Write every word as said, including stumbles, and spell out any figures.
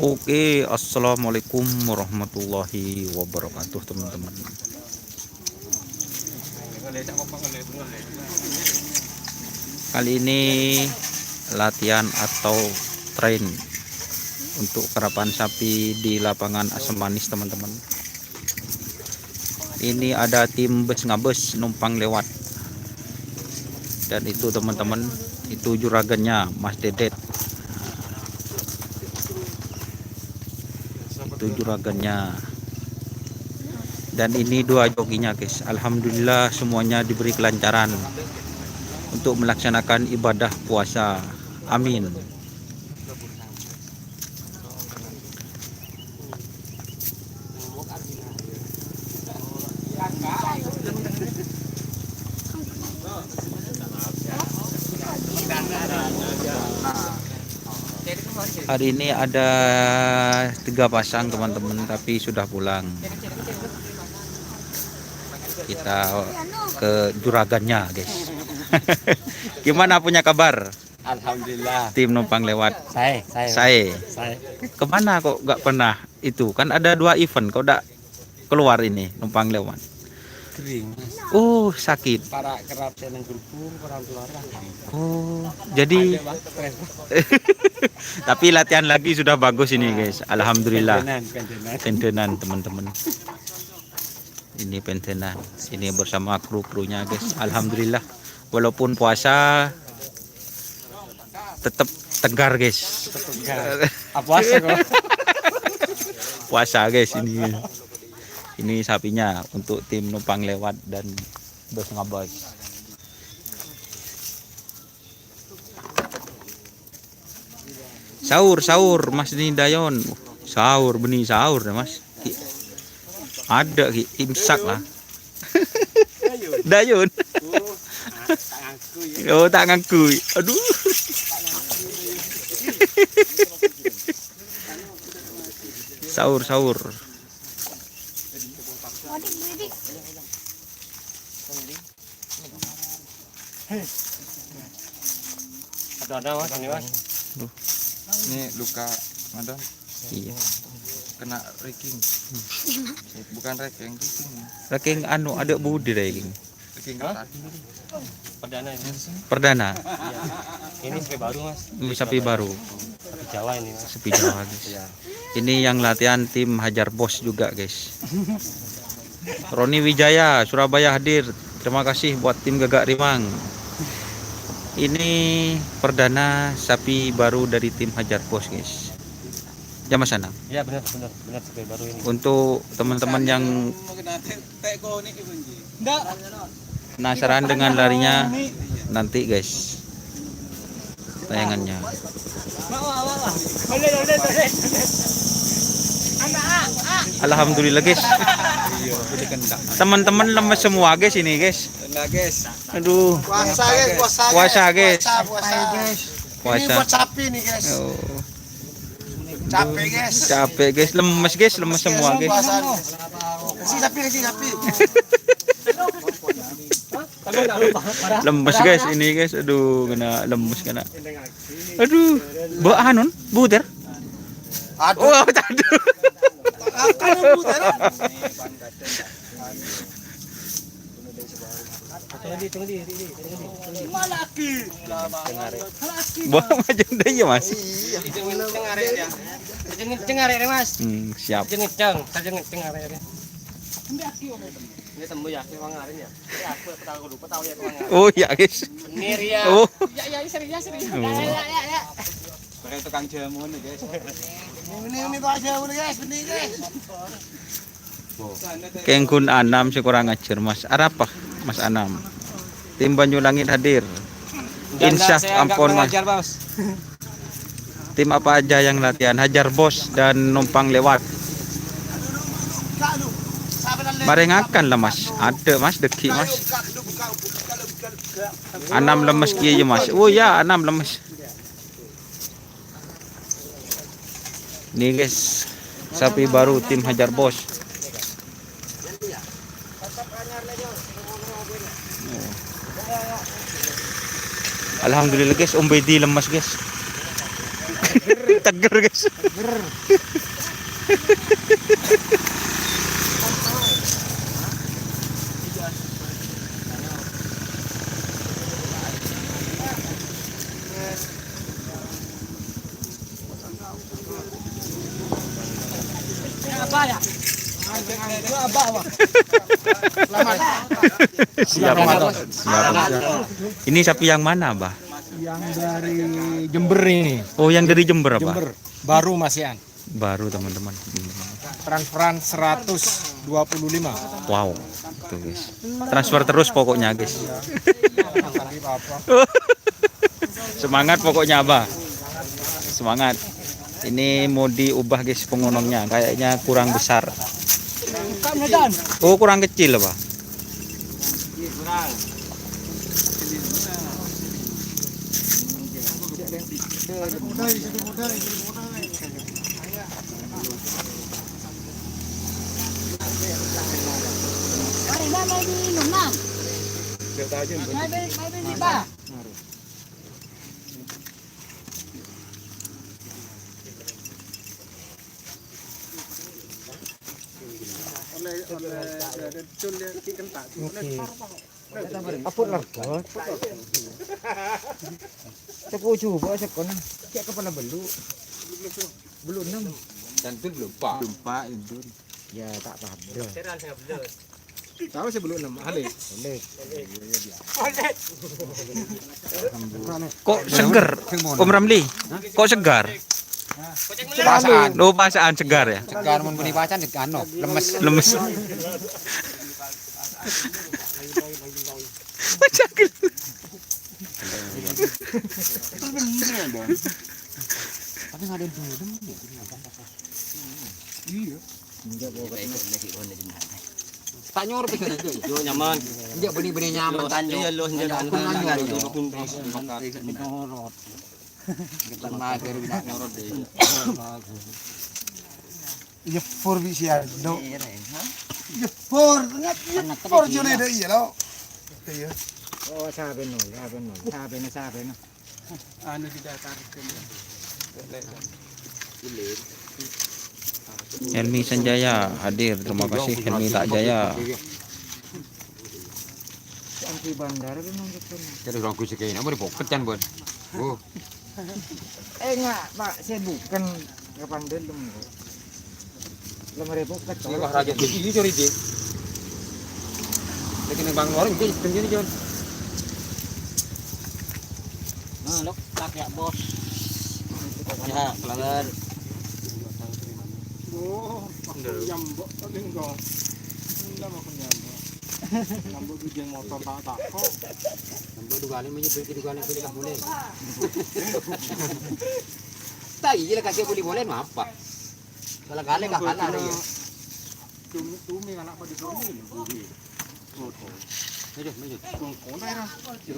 Oke, assalamualaikum warahmatullahi wabarakatuh, teman-teman. Kali ini latihan atau train untuk karapan sapi di lapangan Asem Manis, teman-teman. Ini ada tim bes ngabes numpang lewat. Dan itu, teman-teman, itu juragannya, Mas Dedet. Itu juragannya. Dan ini dua jokinya, guys. Alhamdulillah, semuanya diberi kelancaran untuk melaksanakan ibadah puasa. Amin. Hari ini ada tiga pasang, teman-teman, tapi sudah pulang. Kita ke juragannya, guys. Gimana, punya kabar? Alhamdulillah. Tim numpang lewat. Sae, sae. Sae. Sae. Kemana kok nggak pernah itu? Kan ada dua event, kok nggak keluar ini, numpang lewat? Kering, Mas. Oh, sakit. Para kerap saya nang gerbong, kurang keluar. Oh, jadi Ada, Mas. Stres, Mas. Tapi latihan lagi sudah bagus ini, guys. Alhamdulillah. Pendenan, pendenan. Pendenan, teman-teman. Ini pendenan. Ini bersama kru-krunya, guys. Alhamdulillah. Walaupun puasa, tetap tegar, guys. Tetap tegar. Ah, puasa kok. Puasa, guys, ini. Ini sapinya untuk tim numpang lewat dan bes ngabes. Sahur, sahur, Mas, ini Dayon. Sahur, beni sahur, Mas. Ki-, ada, Ki, imsak lah. Dayon. Oh, tak ngaku. Aduh. Sahur, sahur. Ada, ada, Mas, ini, Mas. Duh. Ini luka, Madam. Iya. Kena raking. Bukan raking, raking. Raking anu, ada budi raking. Raking. Hah? Kertas. Perdana ini. Perdana. Iya. Ini sapi baru, Mas. Ini sapi baru. Sapi Jawa ini, Mas. Sapi Jawa, guys. Iya. Ini yang latihan tim Hajar Bos juga, guys. Roni Wijaya, Surabaya hadir. Terima kasih buat tim Gagak Rimang. Ini perdana sapi baru dari tim Hajar Bos, guys. Jamaah sana. Ya, benar, benar, benar, sapi baru ini. Untuk teman-teman yang penasaran dengan larinya, nanti, guys, tayangannya. Alhamdulillah, guys. Teman-teman lemes semua, guys, ini, guys. Aduh. Puasa, guys, puasa, guys. Puasa, guys. Puasa, puasa. Ini buat sapi nih, guys. Oh. Capek, guys. Capek, guys. Lemes, guys. Lemes semua, guys. Puasa, guys. Kasih sapi, kasih sapi. Lemes, guys. Ini, guys. Aduh, kena lemes, kena. Aduh. Bawa anu, butir. Aduh. Oh, aduh. Akan butir. Tunggu di, tunggu di, di, di, tunggu di, tunggu di. Lagi. Lagi. Buang aja udah ya, Mas. Iya. Cengeng arek ya. Cengeng arek, Mas. Hmm, siap. Cengeng, cengeng arek ya. Ini temu ya, aku ngarin ya. Ini aku tahu, lupa tahu ya, aku ngarin. Oh, iya, guys. Bener ya. Oh. Ya, ya, serius, serius. Oh. Ya, ya, ya, ya. Pakai tukang jamu nih, guys. Ini, ini tukang jamu nih, guys. Bener, guys. Kenggun Anam sing kurang ajar, Mas. Arapa, Mas Anam? Tim Banyulangit hadir. Insaf, saya nggak ampon, kurang Mas. Ajar, Bos. Tim apa aja yang latihan? Hajar bos dan numpang lewat. Mari ngakan lah, Mas. Ada, Mas, degi, Mas. Anam lemes kiye ya, Mas. Oh ya, anam lemes. Nih, guys, sapi baru tim Hajar Bos. Alhamdulillah, guys, Om Bedi lemes, guys. Teger, guys. Siap, siap. Ini sapi yang mana, Bah? Yang dari Jember ini. Oh, yang dari Jember, apa? Jember. Baru masihan. Baru, teman-teman. Hmm. Transferan seratus dua puluh lima. Wow, itu, guys. Transfer terus pokoknya, guys. Semangat pokoknya, Abah. Semangat. Ini mau diubah, guys, pengonongnya. Kayaknya kurang besar. Oh, kurang kecil, apa? Mari, Bang, mau minum, Bang. Mari, mari, Bang. Oke. Apot largo. Sepuju, Pak, sekon. Cek kepala belu. Belu enam. Tentu belum, Pak. Belum, Pak, itu. Ya, tak pada. Tahu sih belu enam, ahli. Boleh. Kok seger, Om Ramli? Kok segar? Pasaan. Oh, pasaan segar ya? Segar, mun muni pasaan, segar, no. Lemes. Lemes. Cakil. Tapi nggak ada yang belum, ya. Iya. Enggak, pokoknya. Tak nyuruh pikiran itu, ya. Yo, nyaman. Enggak, benih-benih nyaman. Lo, iya, lo, senjata. Aku nanya, yo. Nyuruh. Kita mager, tidak nyuruh deh. Nyepur bi' si Ardo. Nyepur, nyepur jone dek iya lo. Iya. Oh, saben no, saben no, saben no, saben no. Anu kita tarik ke. Helmi Sanjaya hadir. Terima kasih Helmi Tak Jaya. Yang di bandara kan nunjuk kan. Jadi orang kusik ini, apa dipoket kan, Bon? Oh. Eh, enggak, Pak, saya bukan kapan belum. Lima ribu kecil. Ini wah raja jadi ini curi deh. Lagi nang bang luar ini tinggi nih, Jon. Nah, lo tak ya, Bos. Ya, pelan. Oh, aku nyambok tadi enggak. Enggak mau nyambok. Nyambok tuh dia motor tak tako. Nyambok dua kali, menyebut dua kali, pilih kamu nih. Tak iya lah, kasih boleh-boleh apa? Kalau kali nggak kalah, ya. Tumi, tumi anak pada tumi. Motor. Meja, meja. Motor, ya.